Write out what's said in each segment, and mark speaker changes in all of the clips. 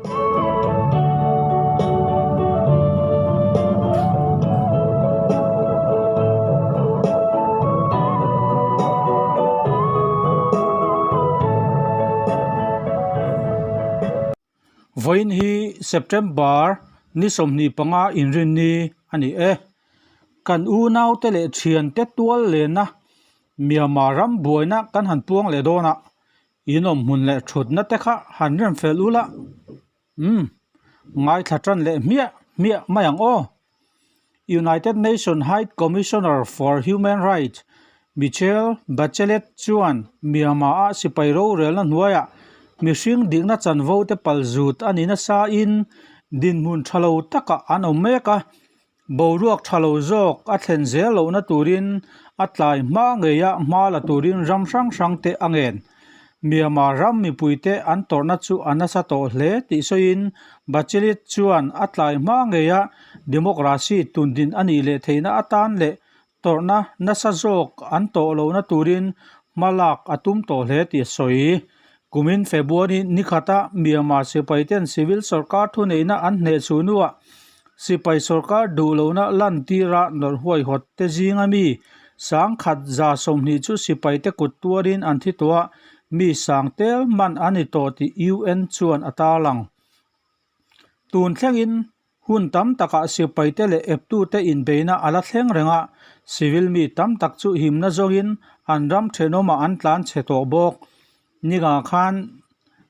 Speaker 1: Vawiin hi September ni 25 inrinni a ni e. Kan unaute leh thiante tual lena Myanmar ram buaina kan han puang leh dawn a. In awm hmun leh thutna te kha han rem fel ula, umm, ngaithla tan leh hmiah hmiah mai ang aw. United Nation High Commissioner for Human Rights Michelle Bachelet chuan Myanmar-a sipai rorelna hnuaiah mihring dikna chanvo te palzut a ni nasa in dinhmun tha lo takah an awm mek a. Boruak tha lo zawk a thlen zel lohna turin a tlai hma ngeia hma la turin ram hrang hrang te a ngen. Myanmar ram mipuite an tawrhna chu a nasa tawh hle tih sawiin Bachelet chuan a tlai hma ngeia democracy tundin a nih leh theihna atan leh tawrhna nasa zawk an tawh lohna turin hma lak a tum tawh hle tih a sawi. Kumin February ni khata Myanmar sipaiten civil sorkar thuneihna an hnehchhuh hnuah sipai sorkar duh lohna lantira nawrh huaihawt te zinga mi 10,120 chu sipaite kut tuarin an thi tawh a, mi sang tel man a ni tawh tih UN chuan a tarlang. Tun thlengin Hun tam takah sipaite leh eptute inbeihna a la thleng reng a, civil mi tam tak chu himna zawngin an ram thenawmah an tlan chhe tawh bawk. Ninga khan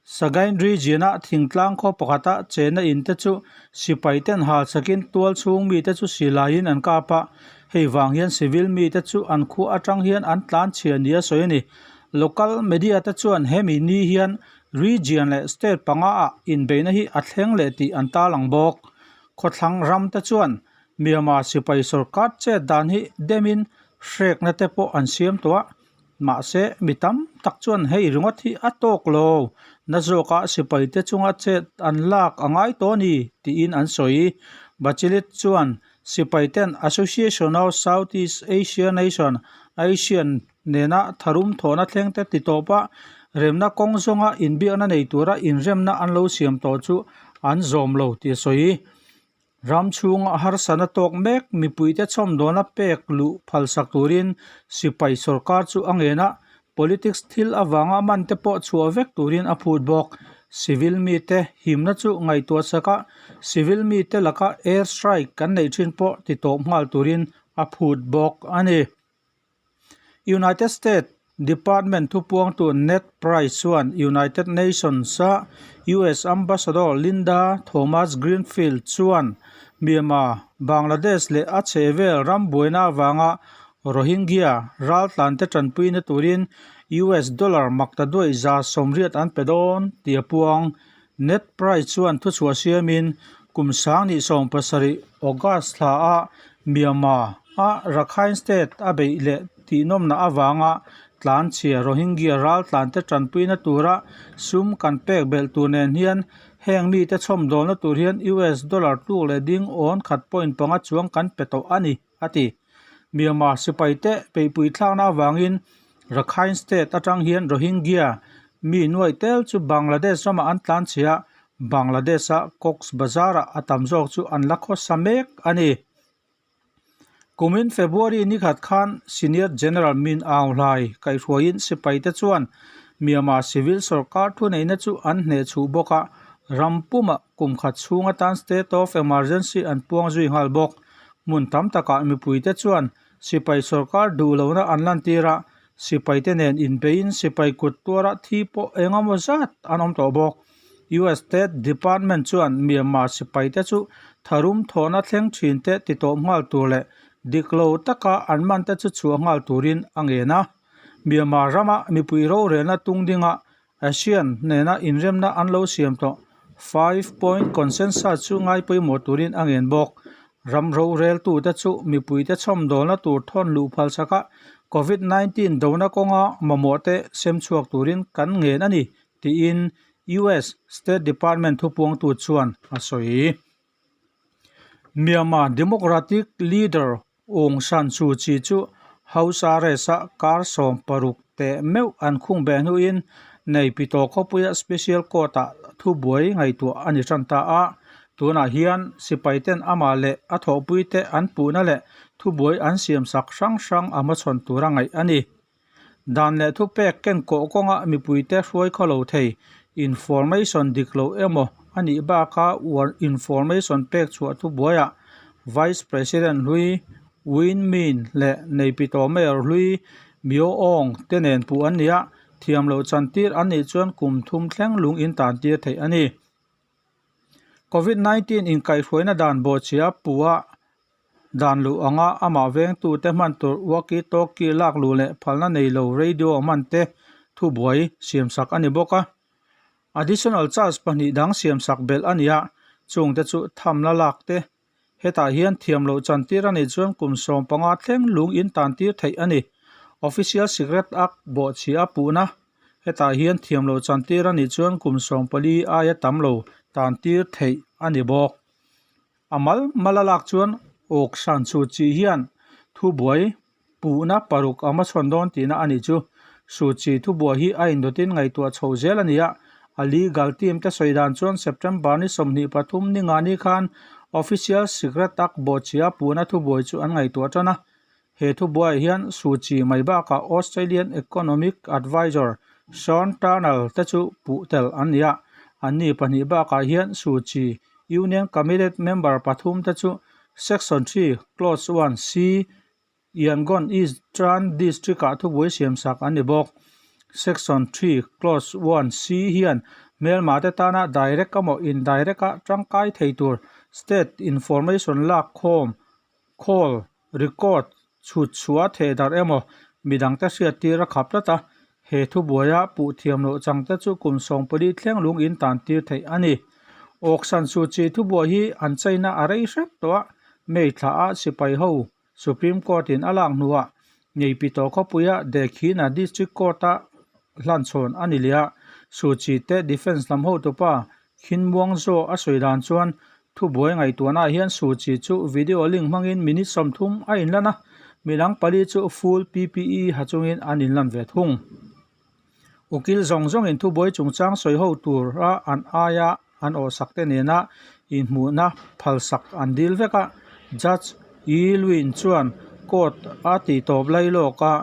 Speaker 1: Sagaing region-a thingtlang khaw pakhata chenna in te chu sipaiten hal sakin tual chhung mite chu silaiin an kap a, hei vang hian civil mite chu an khua atang hian an tlan chhia nia sawi a ni. Local media te chuan hemi ni hian Region leh state panga ah inbeihna hi a thleng leh tih an tarlang bawk. Khawthlang ram te chuan Myanmar sipai sorkar chet dan hi demin hrekna te pawh an siam tawh a, mahse mi tam tak chuan hei ringawt hi a tawk lo, na zawka sipai te chunga chet an lak a ngai tawh a ni tiin an sawi. Bachelet chuan sipai ten Association of Southeast Asia Nation, ASEAN, nena tharum thawhna thleng te ti tawp a, remna kawng zawnga inbiakna nei tura inremna an lo siam tawh chu an zawm lo tih a sawi. Ram chhunga harsatna tawk mek mipuite chhawmdawlna pek luh phalsak turin sipai sorkar chu a ngen a, politics thil avanga man te pawh chhuah vek turin a phut bawk. Civil mite himna chu ngaihtuah sak a, civil mite laka air strike kan neih thin pawh ti tawp nghal turin a phut bawk a ni. United States Department thupuangtu Ned Price chuan United Nations-a US Ambassador Linda Thomas-Greenfield chuan Myanmar, Bangladesh leh a chhehvel ram buaina avanga Rohingya raltlante tanpuina turin US dollar maktaduai 180 an pe dawn tih a puang. Ned Price chuan thuchhuah siamin kum 2017 August thla a Myanmar a Rakhine State a beih leh tihnawmna avanga tlanchhia Rohingya raltlante tanpuina tura sum kan pek belh tur nen hian heng mite chhawmdawlna tur hian US dollar tluk leh ding awn khat point panga chuang kan pe tawh a ni, a ti. Myanmar sipaite peihpui thlakna avangin Rakhine State atang hian Rohingya mi nuaih tel chu Bangladesh ramah an tlanchhia a, Bangladesh-a Cox's Bazar-ah a tam zawk chu an la khawsa mek a ni. Kumin February ni khat khan Senior General Min Aung Hlaing kaihhruaiin sipaite chuan Myanmar civil sorkar thuneihna chu an hnehchhuh bawk a, ram pumah kum khat chhung atan State of Emergency an puang zui nghal bawk. Hmun tam takah mipuite chuan Sipai sorkar duh lohna an lantir a, sipaite nen inbeiin sipai kut tuara thi pawh eng emaw zat an awm tawh bawk. US State Department chuan Myanmar sipaite chu tharum thawhna thleng thinte ti tawp nghal tur leh dik lo taka an mante chu chhuah nghal turin a ngen a. Myanmar rama mipui rorelna tung dinga ASEAN nena inremna an lo siam tawh Five Point Consensus chu ngai pawimawh turin a ngen bawk. Ram roreltute chu mipuite chhawmdawlna tur thawn luh phal chaka Covid 19 dona kawnga mamawhte sem chhuak turin kan ngen a ni, tiin US State Department thupuangtu chuan a sawi. Myanmar Democratic leader Aung San Suu Kyi chu House Arrest-a kar 16 teh meuh an khung beh hnuin Naypyidaw khawpuia Special Court-ah thubuai ngaihtuah a ni tan ta a. Tunah hian sipaiten amah leh a thawhpuite an puhna leh thubuai an siamsak hrang hrang a hmachhawn tura ngaih a ni. Dan leh thupek ken kawh kawnga mipuite hruai khaw lo thei information dik lo emaw a nih baka information pek chhuah thubuaiah Vice President hlui Win Myint leh Naypyitaw Mayor hlui Myo Aung te nen puh an ni a, thiam loh chantir an nih chuan kum thum thleng lung in tan tir theih a ni. Covid 19 inkaihhruaina dan bawhchhia puha dan luh anga amah vengtute hman tur walkie talkie lak luh leh phalna nei lo radio hman te thubuai siamsak a ni bawk a. Additional charge pahnih dang siamsak belh a ni a, chungte chu thamna lak te Hetah hian thiam loh chantir a nih chuan kum 15 thleng lung in tan tir theih a ni. Official Secret Act bawhchhia a puhna. Hetah hian thiam loh chantir a nih chuan kum 14 aia tam lo tan tir theih a ni bawk. A mal mal a lak chuan Aug San Suu Kyi hian thubuai puhna paruk a hmachhawn dawn tihna a nih chu. Suu Kyi thubuai hi a indawtin ngaihtuah chho zel a ni a, a legal team te sawi dan chuan September ni 23 ni nga ni khan official secret tak bawhchhia puhna thubuai chu an ngaihtuah tan a. He thubuaiah hian Suu Kyi mai bakah Australian Economic Advisor Sean Turnell te chu puh tel an ni a, anni pahnih bakah hian Suu Kyi Union Cabinet member pathum te chu Section 3, Clause 1, C, Yangon Eastern District-ah thubuai siamsak an ni bawk. Section 3, Clause 1, C hian hmelmate tana direct emaw indirect-a tangkai thei tur state information lak khawm, khawl, record, chhut chhuah thehdarh emaw midangte hriattir a khap tlat a. He thubuaia puh thiam loh changte chu kum 14 thleng lung in tan tir theih a ni. Awksan Suu Kyi thubuai hi an chaina a rei hrep tawh a, May thla a sipai ho Supreme Court in a lak hnuah Naypyitaw khawpuia Dekhina District Court a hlanchhawn a ni leh a, Suu Kyi te defence lam hotupa Khin Muang Zaw a sawi dan chuan Thubuai ngaihtuahnaah hian Suu Kyi chu video link hmangin minute 30 a inlan a, midang pali chu full PPE ha chungin an inlan ve thung. Ukil zawng zawngin thubuai chungchang sawi ho tura an aia an awhsak te nena inhmuhna phalsak an dil vek a, Judge Yi Lwin chuan court a tihtawp lailawk a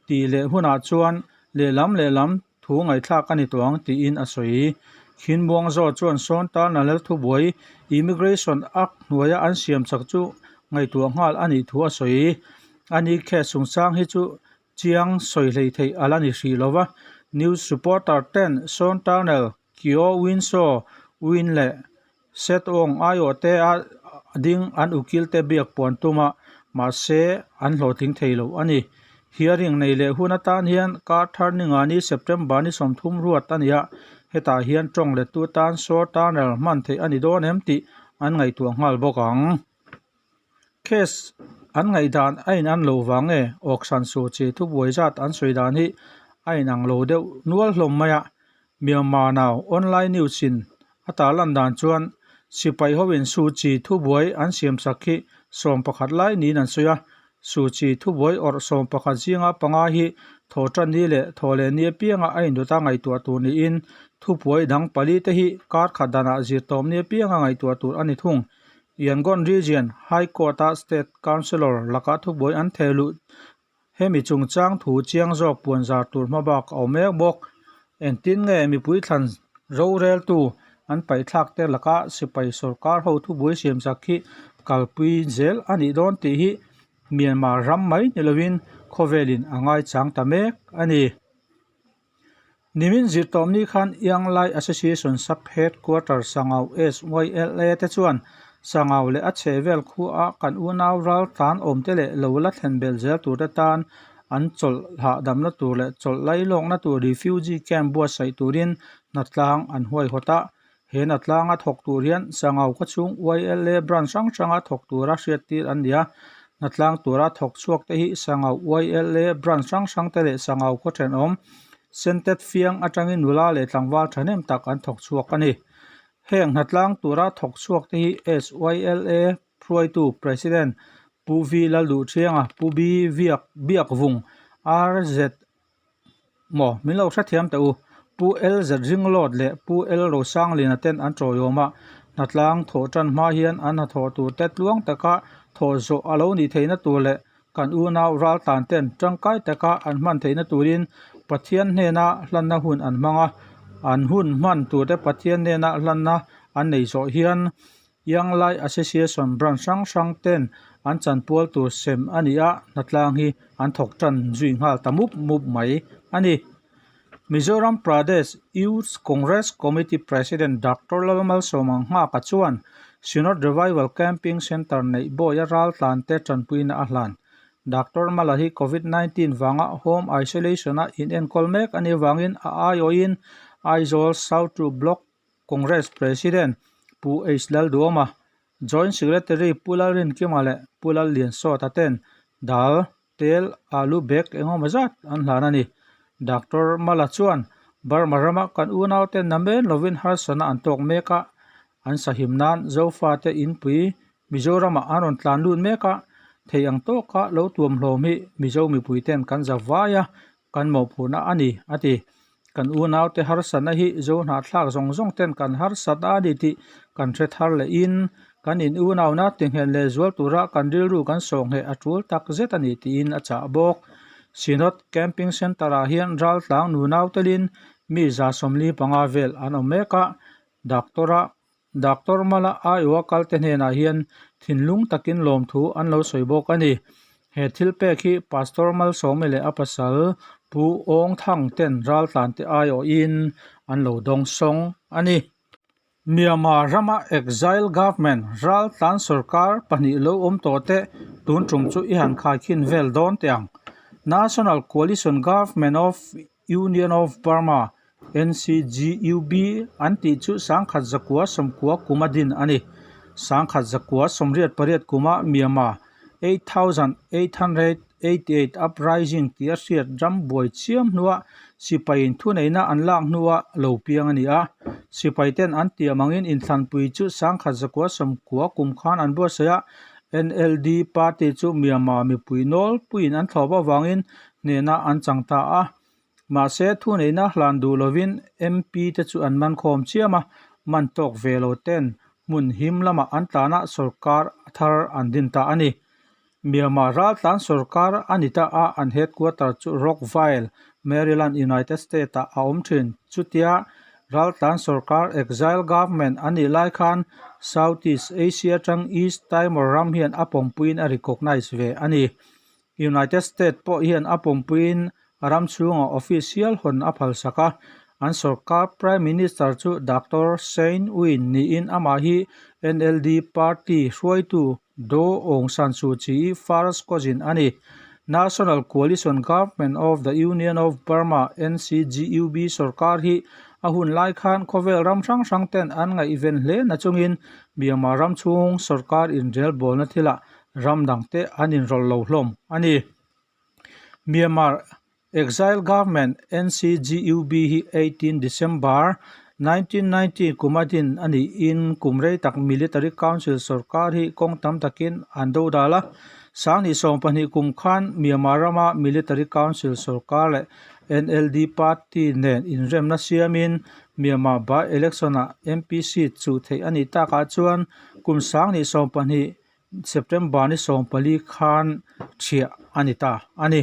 Speaker 1: tih leh hunah chuan lehlam lehlam Thu ngaihthlak a ni tawh ang tiin a sawi. Khinmuang Zaw chuan sawn tana lal thubuai Immigration Act hnuaia an siam chak chu ngaihtuah nghal a nih thu a sawi. A ni case chungchang hi chu chiang sawi hlei theih a la ni hrih lo va, news reporter ten Sean Turnell, Kyaw Win Saw Win leh Set Aung aiawh te a ding an ukil te biak puan tum a, mahse an hlawhtling thei lo a ni. Hearing nei leh hun atan hian kar thar ni nga ni September ni 30 ruat a ni a, hetah hian tawng lettu tan Saw Tunnel hman theih a ni dawn em tih an ngaihtuah nghal bawk ang. Case an ngaihdan a inan lo vang nge Aung San Suu Kyi thubuai zat an sawi dan hi a inang lo deuh nual hlawm mai a, Myanmar Now online news in a tarlan dan chuan sipai hoin Suu Kyi thubuai an siamsak hi 11 lai niin an sawi a, Suu Kyi thubuai awrh 11 zinga panga hi thawhtan ni leh thawhleh ni apianga a indawta ngaihtuah tur niin thubuai dang pali te hi kar khat danah zirtawm ni apianga ngaihtuah tur a ni thung. Yangon Region High Court-a State Counsellor laka thubuai an theh luh hemi chungchang thu chiang zawk puanzar tur hmabak a awm mek bawk. Engtin nge mipui thlan roreltu an paihthlak te laka sipai sorkar ho thubuai siamsak hi kalpui zel a nih dawn tih hi Myanmar ram mai ni lovin khawvelin a ngaichang ta mek a ni. Nimin zirtawmni khan Young Lai Association Sub Headquarter Sangau SYLA te chuan Sangau leh a chhehvel khuaa kan unau ral tlan awmte leh lo la thlen belh zel turte tan an chawlh hahdamna tur leh chawlh lailawkna tur refugee camp buatsaih turin hnatlang an huaihawt a. He hnatlanga thawk tur hian Sangau khawchhung YLA branch hrang hranga thawk tura hriattir an ni a. Hnatlang tura thawk chhuak te hi Sangau YLA branch hrang hrang te leh Sangau khaw thenawm Sentet Fiang atangin nula leh tlangval thahnem tak an thawk chhuak a ni. Heng hnatlang tura thawk chhuak te hi SYLA hruaitu President Pu V Lalduhthianga, Pu B Viak Biakvung, RZ. Maw, min lo hrethiam teh u. Pu LZ Ringlawt leh Pu L Rosangliana ten an tawiawm a, hnatlang thawh tan hma hian an hnathawh tur te tluang taka thawh zawh a lo nih theihna tur leh kan unau raltlan ten tangkai taka an hman theihna turin Pathian hnena hlanna hun an hmang a, an hun hman tur te Pathian hnena hlanna an nei zawh hian Young Lai Association branch hrang hrang ten an chanpual tur sem a ni a, hnatlang hi an thawk tan zui nghal ta mup mup mai a ni. Mizoram Pradesh Youth Congress Committee President Doctor Lalmalsawma Nghaka chuan Synod Revival Camping Centre neih bawia raltlante tanpuina a hlan. Doctor Mala hi Covid 19 vanga home isolation-a inenkawl mek a nih vangin a aiawhin Aizawl South Block Congress President Pu H Lalduama, Joint Secretary Pu Lalrinkima leh Pu Lalliansawta ten dal Tel alu bag engemaw zat an hlan a ni. Doctor Mala chuan Burma rama kan unaute namen lovin harsatna an tawk mek a, an sahim nan Zofate inpui Mizoramah an rawn tlan lut mek a, thei ang tawka lo tuam hlawm hi Mizo mipuiten kan za vai a, kan mawhphurhna a ni, a ti. Kan unaute harsatna hi Zo hnahthlak zawng zawng ten kan harsat a ni tih kan hre thar lehin kan in unauna tinghet leh zual tura kan rilru kan sawhngheh a tul tak zet a ni tiin a chah bawk. Synod Camping Centre ah hian raltlang nunau telin mi 145 vel an awm mek a, Doctor a Doctor Mala aiawha kalte hnenah hian thinlung takin lawmthu an lo sawi bawk a ni. He thil pek hi Pastor Malsawmi leh a pasal Pu Awng Thang ten raltlante aiawhin an lo dawng sawng a ni. Myanmar rama exile government raltlan sorkar pahnih lo awm tawh te tun tum chu i han khaikhin vel dawn teh ang. National Coalition Government of Union of Burma, NCGUB, an tih chu 1990 kuma din a ni. 1988 kuma Myanmar 8888 Uprising tia hriat ram buai chiam hnua sipaiin thuneihna an lak hnua lo piang a ni a. Sipaiten an tiam angin inthlanpui chu 1990 kum khan an buatsaih a, NLD party chu Myanmar mipui nawlpuiin an thlawp avangin hnehna an chang ta a. Mahse, thuneihna hlan duh lovin MP te chu an man khawm chiam a, man tawk ve lo ten hmun him lamah an tlan a, sorkar thar an din ta a ni. Myanmar raltlan sorkar a ni ta a, an headquarter chu Rockville, Maryland, United States ah a awm thin. Chutia raltlan sorkar exile government a nih lai khan Southeast Asia atang East Timor ram hian a pawmpuiin a recognize ve a ni. United States pawh hian a pumpuiin a ram chhungah office hial hawn a phalsak a, an sorkar Prime Minister chu Doctor Sein Win niin amah hi NLD party hruaitu Daw Aung San Suu Kyi-i first cousin a ni. National Coalition Government of the Union of Burma, NCGUB, sorkar hi a hun lai khan khawvel ram hrang hrang ten an ngaihven hle nachungin Myanmar ram chhung sorkar inrelbawlna thilah ram dangte an inrawlh lo hlawm a ni. Myanmar Exile Government, NCGUB, hi 18 December 1990 kuma din a niin kum rei tak Military Council sorkar hi kawng tam takin an do dal a. Sanghnih 12 kum khan Myanmar rama Military Council sorkar leh NLD party nen inremna siamin Myanmar by-election-ah MP seat chuh theih a nih takah chuan kum sanghnih 12 September ni 14 khan thiah a ni ta a ni.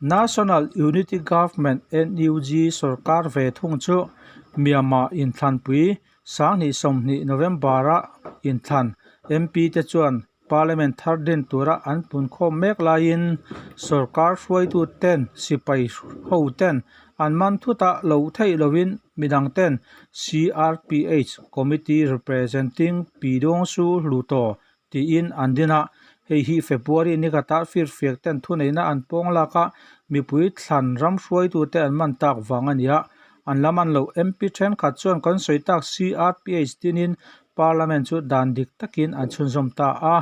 Speaker 1: National Unity Government, NUG, sorkar ve thung chu Myanmar inthlanpui 2020 November-a inthlan MP te chuan Parliament thar din tura an punkhawm mek laiin sorkar hruaitu ten sipai ho ten an man thut a lo theih lovin midang ten CRPH, Committee Representing Pyidaungsu Hluttaw, tiin an din a, hei hi February ni khatah firfiak ten thuneihna an pawng lak a, mipui thlan ram hruaitute an man tak vang a ni a, an la man lo. MP thenkhat chuan kan sawi tak CRPH dinin Parliament chu dan dik takin an chhunzawm ta a,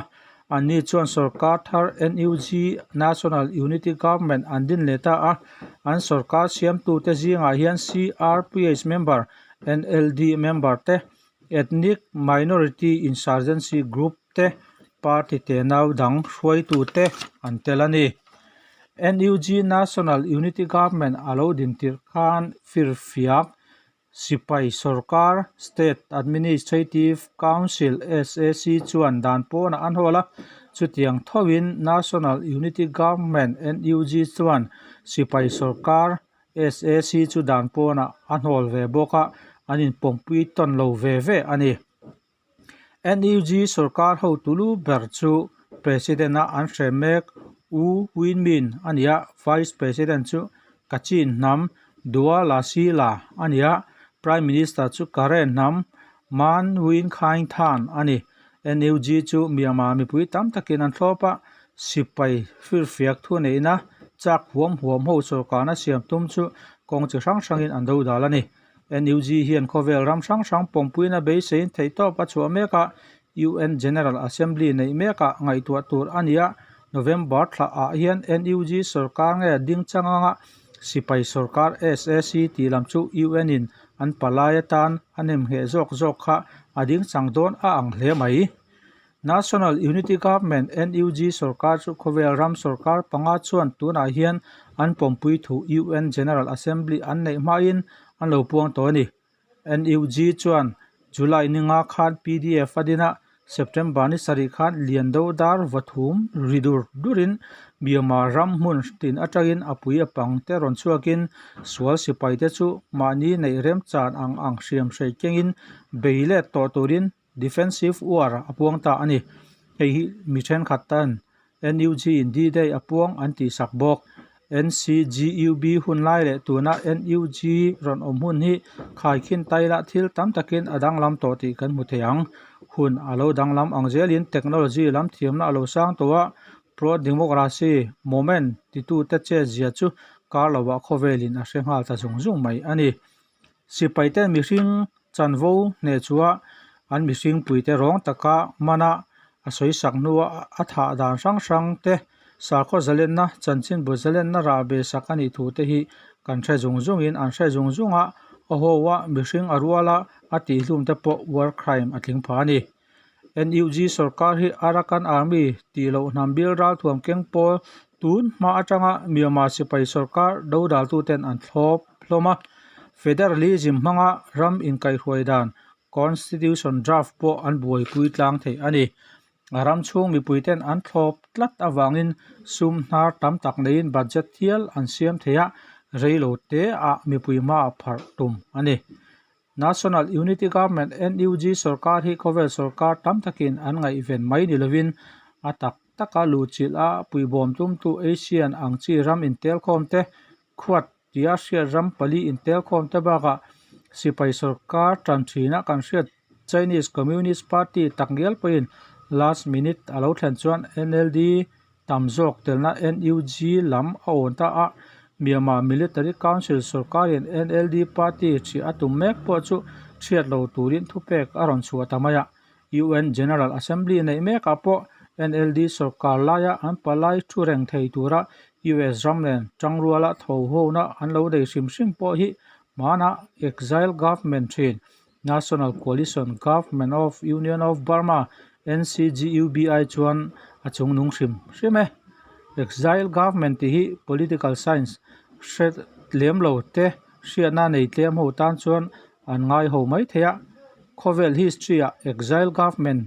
Speaker 1: anni chuan sorkar thar NUG, National Unity Government, an din leh ta a, an sorkar siamtute zingah hian CRPH member, NLD member te, Ethnic Minority Insurgency Group te, party tenau dang hruaitute an tel a ni. NUG National Unity Government a lo din tirh khan firfiak sipai sorkar State Administrative Council, SAC, chuan dan pawnah an hawl a, chutiang thoin National Unity Government, NUG, chuan sipai sorkar SAC chu dan pawnah a hnawl ve bawk a, an inpawmpui tawn lo ve ve a ni. NUG sorkar hotu lu ber chu President-a an hre mek U Win Myint a ni a, Vice President chu Kachin hnam Dua La Si La a ni a, Prime Minister chu Karen hnam Man Win Khaing Than a ni. NUG chu Myanmar mipui tam takin an thlawp a, sipai firfiak thuneihna chak huam huam ho sorkarna siam tum chu kawng chi hrang hrangin an dodal a ni. NUG hian khawvel ram hrang hrang pawmpuina beiseiin theihtawp a chhuah mek a, UN General Assembly neih mekah ngaihtuah tur a ni a, November thla ah hian NUG sorkar nge ding chang anga sipai sorkar SAC tih lam chu UN in an palai atan a nemngheh zawk zawk kha a ding chang dawn a ang hle mai. National Unity Government, NUG, sorkar chu khawvel ram sorkar panga chuan tunah hian an pawmpui thu UN General Assembly an neih hmain an lo puang tawh a ni. NUG chuan July ninga khan pdf a din a, September ni sarih khan Liando dar vathum ri dur durin Myanmar ram hmun tin atangin a pui a pang te rawn chhuakin sual sipai te chu mahni neih remchan ang ang hriam hrei kengin bei let tawh turin Defensive war a puang ta a ni. Hei hi mi thenkhat tan NUG in D-Day a puang an tih sak bawk. NCGUB hun lai leh tuna NUG rawn awm hun hi khaikhin taila thil tam takin a danglam tawh tih kan hmu thei ang. Hun a lo danglam ang zelin technology lam thiamna a lo sang tawh a, pro-democracy moment titute chetzia chu kar lovah khawvelin a hre nghal ta zung zung mai a ni. Sipaite mihring chanvo hneh chua an mihring puite rawng taka mana a sawisak hnua a thah dan hrang hrang te, sakhaw zalenna, chanchinbu zalenna rah ve sak a nih thu te hi kan hre zung zungin an hre zung zung a, a haw a, mihring a ruala a tihhlum te pawh war crime a tling pha a ni. NUG sorkar hi Arakan Army tih loh hnam bil ralthuam keng pawl tun hma atanga Myanmar sipai sorkar dodaltuten an thlawp hlawm a. Federalism hmanga ram inkaihhruai dan Constitution draft pawh an buaipui tlang thei a ni. A ram chhung mipuiten an thlawp tlat avangin sum hnar tam tak neiin budget hial an siam thei a, reilo teah mipui hmaah pharh tum a ni. National Unity Government, NUG, sorkar hi khawvel sorkar tam takin an ngaihven mai ni lovin a tak taka luhchilh a puibawm tumtu Asian ang chi ram intelkhawm te, khuat tia hriat ram pali intelkhawm te bakah sipai sorkar tan thina kan hriat Chinese Communist Party takngial pawhin last minute a lo thlen chuan NLD Tam zawk telna NUG lam a awn ta a, Myanmar Military Council sorkarin NLD party ṭhi a tum mek pawh chu ṭhiat lo turin thupek a rawn chhuah ta mai a. UN General Assembly neih mekah pawh NLD sorkar laia an palai thu reng thei tura US ram nen tangruala tho hona an lo nei hrim hrim pawh hi hmanah Exile Government ṭhin National Coalition Government of Union of Burma, NCGUB, chuan a chungnung hrim hrim e. Exile Government tih hi political science hre lem lo te hriatna nei tlem ho tan chuan an ngai ho mai thei a. Khawvel history ah Exile Government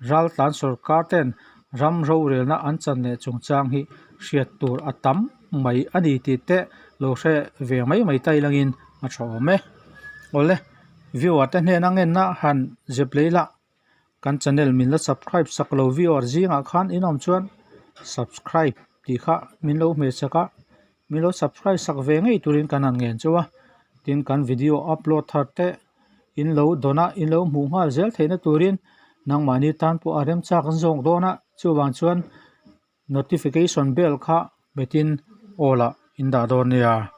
Speaker 1: raltlan sorkar ten ram rorelna an chan leh chungchang hi hriat tur a tam mai a ni tih te lo hre ve mai mai ta ilangin a tha awm e. Awle viewer te hnena ngenna han zep lei lah kan channel min la subscribe sak lo viewer zingah khan in awm chuan subscribe tih kha min lo hmeh chak a min lo subscribe sak ve ngei turin kan han ngen chauh a tin kan video upload thar te in lo dawn a in lo hmuh nghal zel theihna turin nangmahni tan pawh a remchak an zawk dawn a chuvang chuan notification bell kha hmetin awl ah in dah dawn nia.